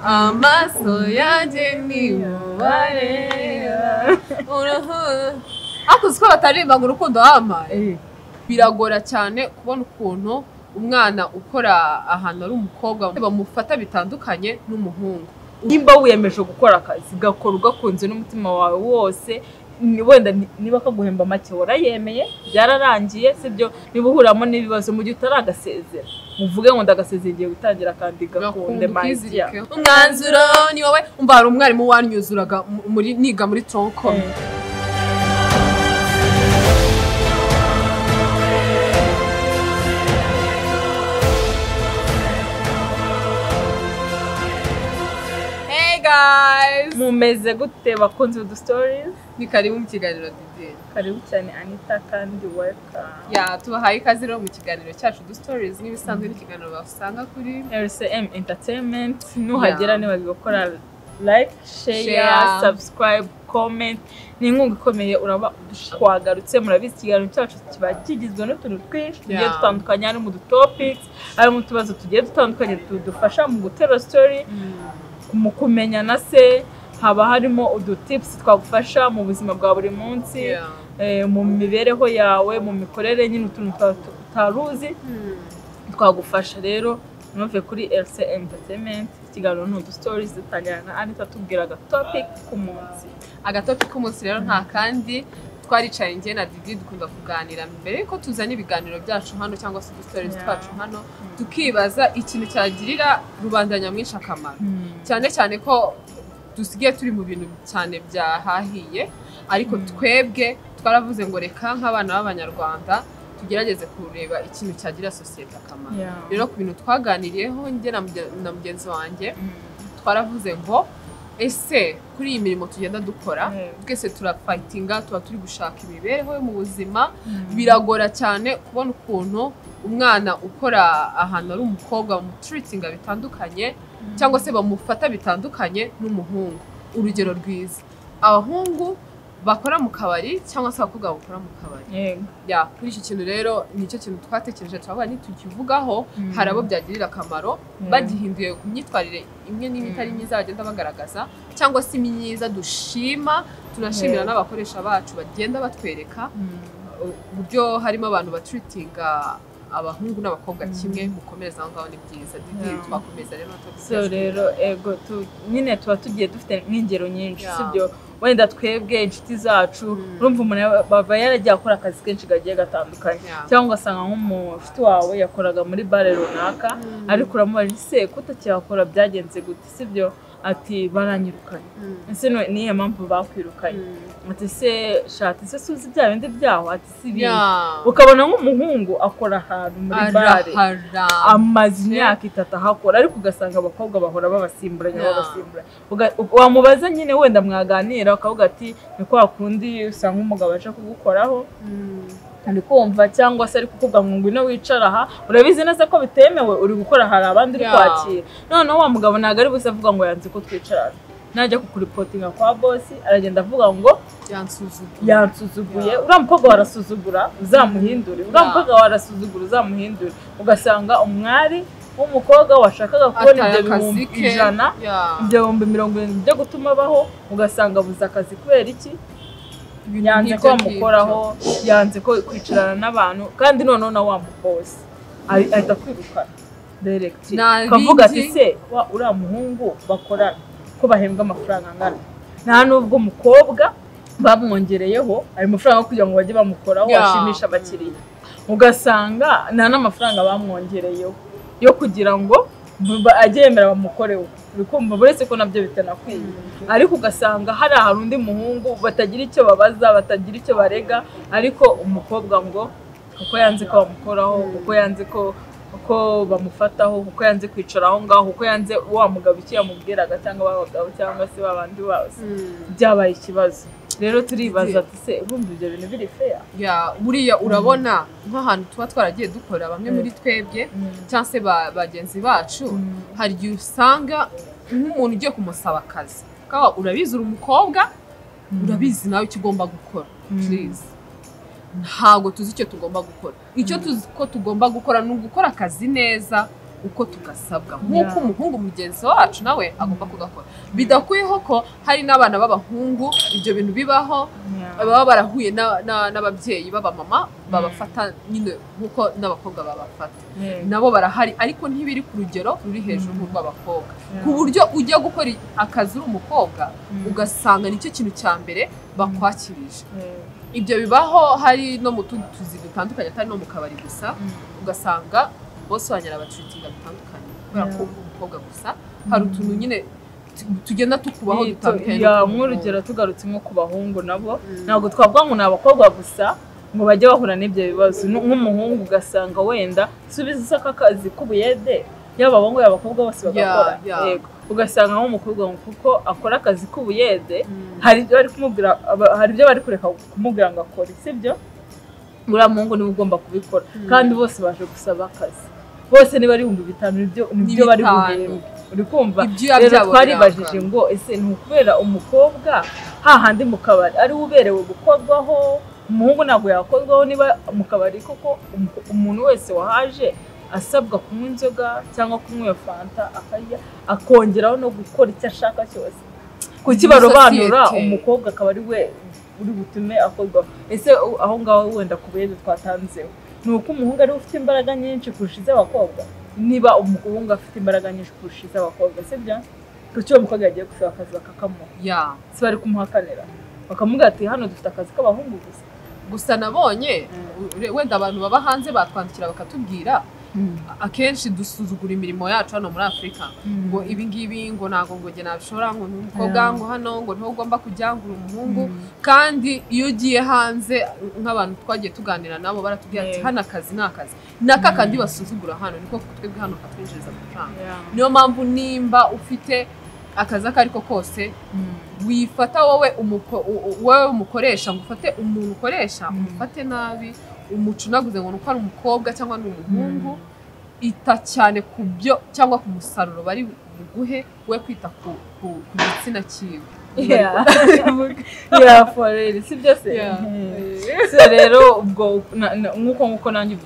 Amaso yanjye ni mubareba. Ariko uzi ko bataririmba ngo urukundo wampaye. Biragora cyane kubona ukuntu umwana ukora ahantu ari umukobwa bamufata bitandukanye n'umuhungu. Nimba wiyemeje gukora akazi gakora ugakunze n'umutima wawe wose, wenda niba kaguhemba make warayemeye byararangiye, sibyo? Niba uhuramo n'ibibazo mu gihe utaragasezera, muvuge ngo ndagasezera igiye gutangira kandi gakunde mind. Umwanzuro ni wowe. Umva hari umwarimu wanyuzuraga muri niga muri tronc commun. Guys, mumeze gute bakunze udu stories? Ni karibu mu kiganiro Didi. Karibu cyane Anita kandi welcome. Ya, tubahaye ikaze rero mu kiganiro cyacu du stories nk'ibisanzwe, n'ikiganiro basanga kuri RCM Entertainment. Nuhagera niba gukora like, share, subscribe, comment. Ni inkunga ikomeye uraba twagarutse. Murabizi ikiganiro cyacu kiba kigizwe n'utuntu twinshi tugiye dutandukanye, harimo udu topics, harimo utubazo tugiye dutandukanye tudufasha mu gutera story, mu kumenyana se, haba harimo udu tips twagufasha mu buzima bwa buri munsi, mu mibereho yawe, mu mikorere, nyine utuntu utaruzi twagufasha. Rero muve kuri RCM Entertainment, ikiganiro ni udu stories dutangira na Anita tubwira aga topic ku munsi. Aga topic ku munsi rero nta kandi, twaricaye njye na Didi dukunda kuganira mbere yuko tuzana ibiganiro byacu hano cyangwa se udu stories twacu hano, tukibaza ikintu cyagirira rubanda nyamwinshi akamaro. Cyane cyane ko dusigaye turi mu bintu cyane byahahiye, ariko twebwe twaravuze ngo reka nk'abana b'Abanyarwanda tugerageze kureba ikintu cyagira sosiyete akamaro. Rero ku bintu twaganiriyeho njye na mugenzi wanjye, twaravuze ngo ese kuri iyi mirimo tugenda dukora, twese turafightinga, tuba turi gushaka imibereho yo mu buzima. Biragora cyane kubona ukuntu umwana ukora ahantu ari umukobwa bamutreatinga bitandukanye cyangwa se bamufata bitandukanye n'umuhungu. Urugero rwiza, abahungu bakora mu kabari cyangwa se abakobwa bakora mu kabari. Ya, kuri iki kintu rero nicyo kintu twatekereje, turavuga nitukivugaho hari abo byagirira akamaro bagihinduye ku myitwarire imwe n'imwe itari myiza bagenda bagaragaza, cyangwa se imyiza dushima, tunashimira n'abakoresha bacu bagenda batwereka uburyo harimo abantu batreatinga abahungu n'abakobwa kimwe. Mukomereza aho ngaho ni byiza. Didi, twakomeza rero. So rero ego nyine tuba tugiye dufite nk'ingero nyinshi, sibyo? Wenda twebwe inshuti zacu, urumva umuntu baba yaragiye akora akazi kenshi gagiye gatandukanye, cyangwa ugasanga nk'umushuti wawe yakoraga muri bare runaka, ariko uramubaje se ko utakihakora byagenze gute, sibyo? Ati baranyirukanye. Ese niyo mpamvu bakwirukanye? Ati se shati se suzi bya bindi byaho, ati si ibi. Ukabona nk'umuhungu akora ahantu muri bare amaze imyaka itatu ahakora, ariko ugasanga abakobwa bahora babasimburanya babasimburanya. Wamubaza nyine wenda mwaganira ukavuga ati ni kwa kundi usanga umugabo aje kugukoraho, ari kumva cyangwa se ari kukuvuga ngo ngwino wicara aha, urabizi neza ko bitemewe, uri gukora hari abandi uri kwakira. Noneho wa mugabo ntabwo ari buze avuga ngo yanze ko twicarana, najya kukuripotinga kwa bosi aragenda avuga ngo yansuzuguye. Uriya mukobwa warasuzugura uzamuhindure, uriya mukobwa warasuzugura uzamuhindure. Ugasanga umwari w'umukobwa washakaga kubona ibyo 100,000, ibyo 70,000 byo gutuma abaho, ugasanga abuze akazi kubera iki? Yanze ko bamukoraho, yanze ko kwicarana n'abantu, kandi noneho na wa mubosi ahita kwirukana direct. Kavuga ati se uriya muhungu bakorana ko bahembwa amafaranga angana, nta nubwo umukobwa bamwongereyeho ayo mafaranga kugira ngo bajye bamukoraho ashimisha abakiriya, ugasanga nta n'amafaranga bamwongereyeho yo kugira ngo ajye yemera bamukoreho. Uri kumva, uretse ko nabyo bitanakwiye, ariko ugasanga hari ahantu undi muhungu batagira icyo babaza, batagira icyo barega, ariko umukobwa ngo kuko yanze ko bamukoraho, kuko yanze ko bamufataho, kuko yanze kwicara aho ngaho, kuko yanze wa mugabo icyo yamubwiraga cyangwa abagabo cyangwa se babandi bose, byabaye ikibazo. Rero turibaza ati se urumva ibyo bintu biri fair? Ya, buriya urabona nk'ahantu tuba twaragiye dukora bamwe muri twebwe cyangwa se bagenzi bacu, hari igihe usanga nk'umuntu ugiye kumusaba akazi, kaba urabizi uri umukobwa, urabizi nawe icyo ugomba gukora, please. Ntabwo tuzi icyo tugomba gukora. Icyo tuzi ko tugomba gukora ni ugukora akazi neza uko tugasabwa nk'uko umuhungu mugenzi wacu nawe agomba kugakora. Bidakuyeho ko hari n'abana b'abahungu ibyo bintu bibaho, baba barahuye n'ababyeyi b'abamama babafata nyine nk'uko n'abakobwa babafata, nabo barahari ariko ntibiri ku rugero ruri hejuru nk'urw'abakobwa, ku buryo ujya gukora akazi uri umukobwa ugasanga nicyo kintu cya mbere bakwakirije. Ibyo bibaho hari no mu tundi tuzi dutandukanye atari no mu kabari gusa, ugasanga bose banyara abatreatinga bitandukanye kubera ko umukobwa gusa hari utuntu nyine tugenda tukubaho dutandukanye. Nk'urugero tugarutse nko ku bahungu nabo ntabwo twavuga ngo ni abakobwa gusa ngo bajye bahura n'ibyo bibazo. Nk'umuhungu ugasanga wenda subiza isaka akazi k'ubuyede, yaba abahungu yaba abakobwa bose bagakora, yego ugasanga nk'umukobwa kuko akora akazi k'ubuyede hari ibyo bari kumubwira, hari ibyo bari kureka kumubwira ngo akore, sibyo? Uriya muhungu niwe ugomba kubikora, kandi bose baje gusaba akazi, bose niba ari 5000 nibyo bari buhembwe. Uri kumva? Rero twaribajije ngo ese ni ukubera umukobwa hahandi mu kabari ari uberewe gukorwaho, umuhungu ntabwo yakorwaho? Niba mu kabari koko umuntu wese wahaje asabwa kunywa inzoga cyangwa kunywa iyo fanta akarya akongeraho no gukora icyo ashaka cyose, kuki barobanura umukobwa akaba ari we uri butume akorwaho? Ese aho ngaho wenda ku buyede twatanzeho ni uko umuhungu ariwe ufite imbaraga nyinshi kurusha iz'abakobwa? Niba umuhungu afite imbaraga nyinshi kurusha iz'abakobwa, sibyo? Kuki uwo mukobwa yagiye gusaba akazi bakakamuha? Si bari kumuhakanira bakamubwira ati hano dufite akazi k'abahungu gusa? Gusa nabonye wenda abantu baba hanze batwandikira bakatubwira, akenshi dusuzugura imirimo yacu hano muri Afurika, ngo ibi ngibi ngo ntago ngo njye nabishobora, ngo umukobwa ngo hano ngo niho ugomba kujya ngo uri umuhungu. Kandi iyo ugiye hanze nk'abantu twagiye tuganira nabo baratubwira ati hano akazi ni akazi, naka kandi basuzugura hano niko twebwe hano katwinjiriza amafaranga. Niyo mpamvu nimba ufite akazi ako ariko kose wifata wowe umukoresha, ngo ufate umuntu ukoresha umufate nabi, umucunaguze ngo nuko ari umukobwa cyangwa ni umuhungu, ita cyane ku byo cyangwa ku musaruro bari buguhe, we kwita ku gitsina cyiwe. For real, si byo se? So rero ubwo nk'uko nanjye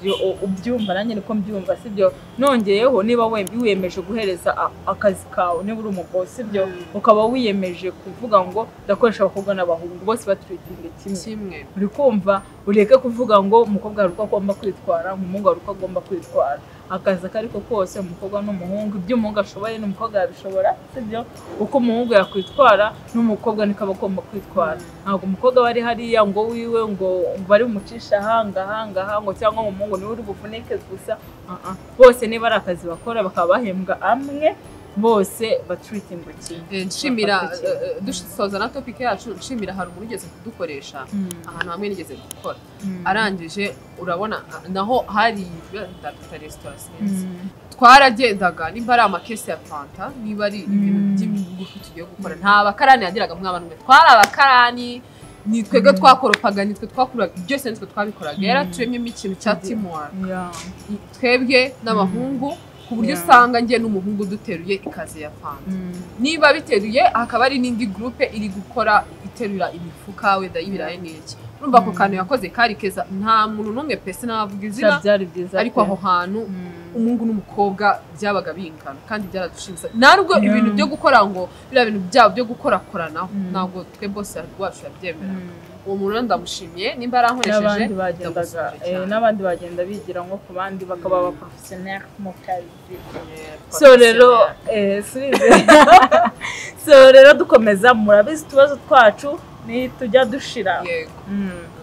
ubyumva nanjye niko mbyumva, si byo? Nongeyeho niba wiyemeje guhereza akazi kawe, niba uri umugabo, si byo, ukaba wiyemeje kuvuga ngo ndakoresha abakobwa n'abahungu bose batreatinga kimwe, uri kumva? Ureke kuvuga ngo umukobwa hari uko agomba kwitwara, umuhungu hari uko agomba kwitwara. Akazi ako ariko kose umukobwa n'umuhungu, ibyo umuhungu ashoboye n'umukobwa yabishobora, sibyo? Uko umuhungu yakwitwara n'umukobwa niko aba agomba kwitwara. Ntabwo umukobwa bari hariya ngo wiwe ngo bari bumucisha aha ngaha ngaha ngo cyangwa umuhungu niwe uri bufunike gusa. Bose niba ari akazi bakora bakaba bahembwa amwe, bose batreatingwa kimwe. Nshimira dusoza na topic yacu, nshimira hari umuntu ugeze kudukoresha ahantu hamwe nigeze gukora, arangije urabona naho hari ndafite restaurant sinzi, twaragendaga nimba ari amakesi ya fanta, niba ari ibintu by'ingufu tugiye gukora, nta bakarani yagiraga mwaba numwe, twari abakarani, ni twebwe twakoropaga, nitwe twakuraga byose, nitwe twabikoraga. Yaraturemyemo ikintu cya teamwork, twebwe n'abahungu, ku buryo usanga njye n'umuhungu duteruye ikaze ya fanta, niba biteruye hakaba ari n'indi groupe iri gukora iterura imifuka wenda y'ibirayi n'iki. Urumva ako kantu yakoze kari keza, nta muntu n'umwe pese navuga izina, ariko aho hantu umuhungu n'umukobwa byabaga bingana kandi byaradushimisha. Ntabwo ibintu byo gukora ngo biriya bintu byabo byo gukorakoranaho ntabwo twe bose wacu yabyemera. Uwo muntu ndamushimiye nimba arankoresheje, n'abandi bagenda bigira nko ku bandi bakaba aba professionnel mu kazi. So rero so rero dukomeza, murabizi utubazo twacu ni tujya dushira.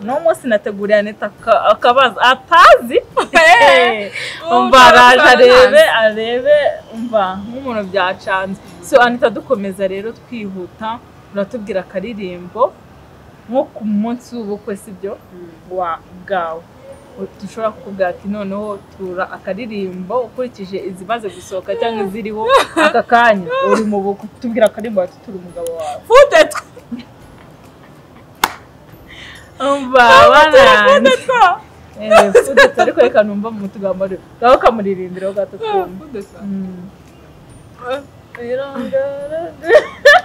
No munsi nateguriye Anita akabazo atazi, umva araje arebe umva nk'umuntu byacanze. So Anita dukomeza rero twihuta, uratubwira akaririmbo nko ku munsi w'ubukwe, sibyo, wa bwawe dushobora kukubwira ati noneho tura akaririmbo ukurikije izimaze gusohoka cyangwa iziriho aka kanya uri mu bukwe, tubwira akaririmbo watutura umugabo wawe. Umva bananze fudetwa, ariko reka numva mu tugambo ngaho kamuririmbiraho gato twumva.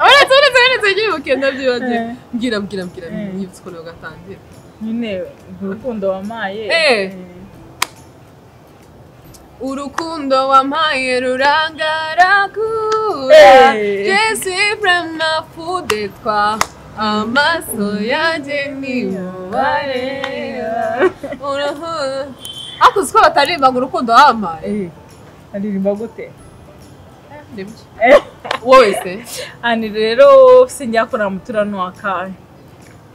Uretse nyibuke ndabyibagiwe, mbwira nyibutse ukuntu gatangira nyine urukundo wamaye. Urukundo wampaye rurangaragura. Je suis vraiment fou de toi. Amaso yanjye ni wowe. Ariko uzi ko bataririmba ngo urukundo wampaye? Aririmba gute? Nibyo. Wowe se? Ani rero sinjakora muturano akahe.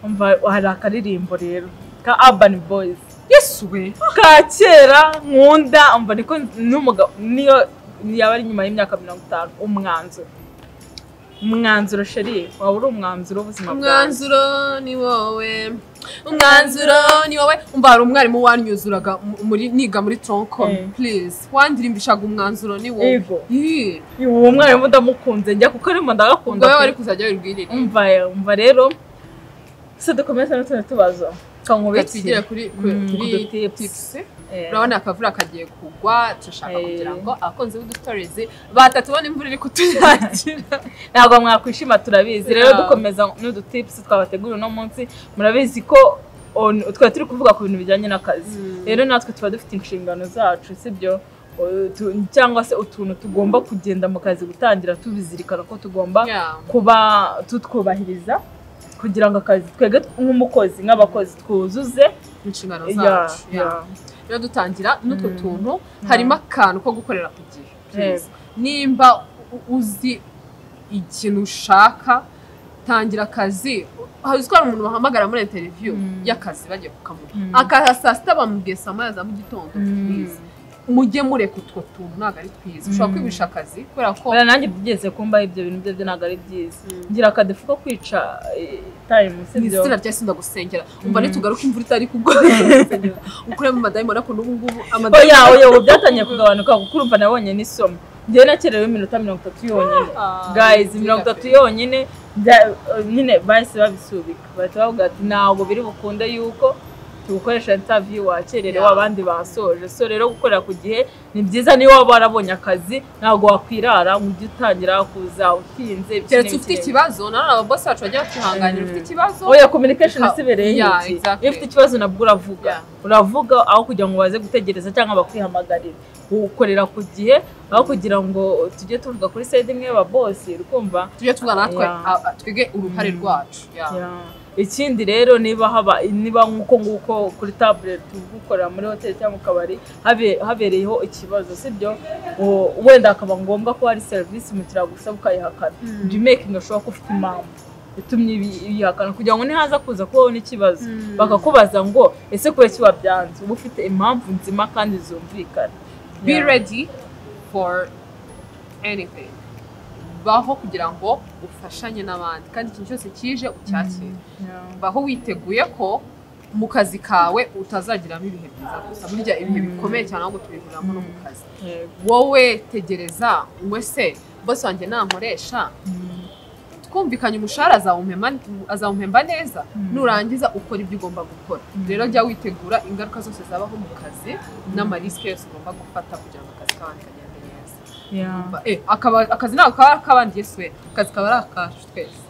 Umva hari akaririmbo rero ka Urban Boys. Yesu we. Ka kera nkunda umva niko n'umugabo niyo yaba ari nyuma y'imyaka 50 umwanzuro. Umwanzuro chérie, waba uri umwanzuro w'ubuzima bwawe. Umwanzuro ni wowe. Umwanzuro ni wowe. Umva hari umwarimu wanyuzuraga muri niga muri tronco. Please. Wandirimbishaga umwanzuro ni wowe. Yego. Uwo mwarimu ndamukunze njya kuko arimo ndagakunda. Wowe wari kuzajya wirwirira. Umva rero. Se dukomeze n'utundi tubazo. Tugire kuri tips. Urabona akavura kagiye kugwa, turashaka kugira ngo abakunzi b'udustories batatubona imvura iri kutunyagira. Ntabwo mwakwishima turabizi. Rero dukomeza n'udu tips twabateguriye uno munsi. Murabizi ko twari turi kuvuga ku bintu bijyanye n'akazi. Rero natwe tuba dufite inshingano zacu, sibyo? Cyangwa se utuntu tugomba kugenda mu kazi gutangira tubizirikana ko tugomba kuba tutwubahiriza kugira ngo akazi twege nk'umukozi nk'abakozi twuzuze inshingano zacu. Rero dutangira n'utwo tuntu harimo akantu ko gukorera ku gihe. Nimba uzi ikintu ushaka tangira akazi. Hari uziko umuntu bahamagara muri interview y'akazi bagiye kukamuha akaza saa sita bamubwiye saa moya za mu gitondo. Please mujye mureka utwo tuntu, ntabwo ari twiza. Ushobora kwibisha akazi kubera ko nanjye byigeze kumba ibyo bintu byo ntabwo ari byiza. Ngira akadefu ko kwica time, sibyo? Izina rya Yesu ndagusengera. Umva nitugaruka imvura itari kugwa ukuremo amadayimoni ariko n'ubu ngubu amadayimoni. Oya ubu byatangiye kugabanuka kuko urumva nabonye n'isomo. Njyewe nakerewe iminota 30 yonyine. Guys, 30 yonyine nyine bahise babisubika. Bahita bavuga ati ntabwo biri bukunde yuko tugukoresha interview wakererewe abandi basoje. So rero gukorera ku gihe ni byiza. Niyo waba warabonye akazi ntabwo wakwirara ngo ujye utangira kuza utinze. Keretse ufite ikibazo, nanone aba boss bacu bajya batihanganira ufite ikibazo. Oya, communication isibereye iki? Iyo ufite ikibazo nabwo uravuga. Uravuga aho kugira ngo baze gutegereza cyangwa bakwihamagarire. Ukorera ku gihe aho kugira ngo tujye tuvuga kuri side imwe ba boss, urukumva tujye tuvuga natwe twige uruhare rwacu. Ikindi rero niba haba niba nkuko nguko kuri tablet gukorera muri hotel cyangwa mu kabari habereyeho ikibazo, sibyo? Wenda akaba ngombwa ko hari service mukira gusa ukayihakana. Jya making ashobora ko ufite impamvu itumye yihakana kugira ngo nihaza kuza kubaho n'ikibazo bakakubaza ngo ese kubera iki wabyanze, uba ufite impamvu nzima kandi zumvikana. Be ready for anything. Baho kugira ngo ufashanye n'abandi kandi ikintu cyose kije ucyakire. Baho witeguye ko mu kazi kawe utazagiramo ibihe byiza gusa. Burya ibihe bikomeye cyane ahubwo tubihuriramo no mu kazi. Wowe tegereza we se boss wanjye nankoresha twumvikanye umushahara azawumpemba neza, nurangiza ukora ibyo ugomba gukora. Rero jya witegura ingaruka zose zabaho mu kazi n'amariske yose ugomba gufata kugira ngo akazi kawe kagende neza. Akazi ntabwo kaba akabandi Yesu we, akazi kaba ari akacu twese.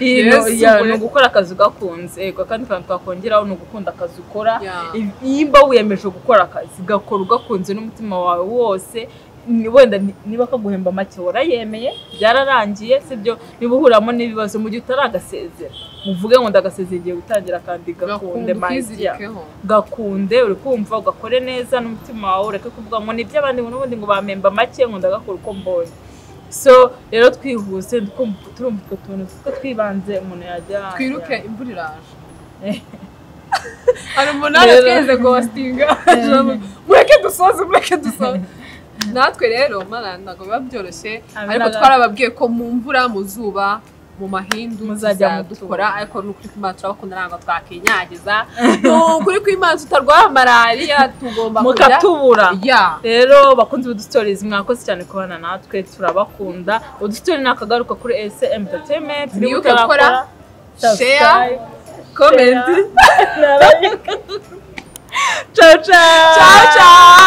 Ni ugukora akazi ugakunze. Kandi kantu twakongeraho ni ugukunda akazi ukora. Nimba wiyemeje gukora akazi gakora ugakunze n'umutima wawe wose. Wenda niba kaguhemba make warayemeye byararangiye, sibyo? Niba uhuramo n'ibibazo mu gihe utaragasezera muvuge ngo ndagasezera igiye gutangira kandi gakunde, gakunde uri kumva ugakore neza n'umutima wawe, ureke kuvuga ngo ni iby'abandi n'ubundi ngo bampemba make ngo ndagakora uko mbonye. So rero twihuse turumva utwo tuntu two twibanze umuntu yajya twiruke imvura iraje. Hari umunara tweze ghostinga mureke dusoze, mureke dusoze. Natwe rero mana ntabwo biba byoroshye, ariko twarababwiye ko mu mvura, mu zuba, mu mahindu muzajya dukora, ariko n'ukuri kw'Imana turabakunda ntabwo twakinyagiza. N'ukuri kw'Imana tutarwara malariya tugomba kujya mukatubura. Rero bakunze udustories mwakoze cyane kubana natwe, turabakunda. Udustories nakagaruka kuri SM Entertainment. Mwibuke gukora share, comment. Ciao ciao. Ciao ciao.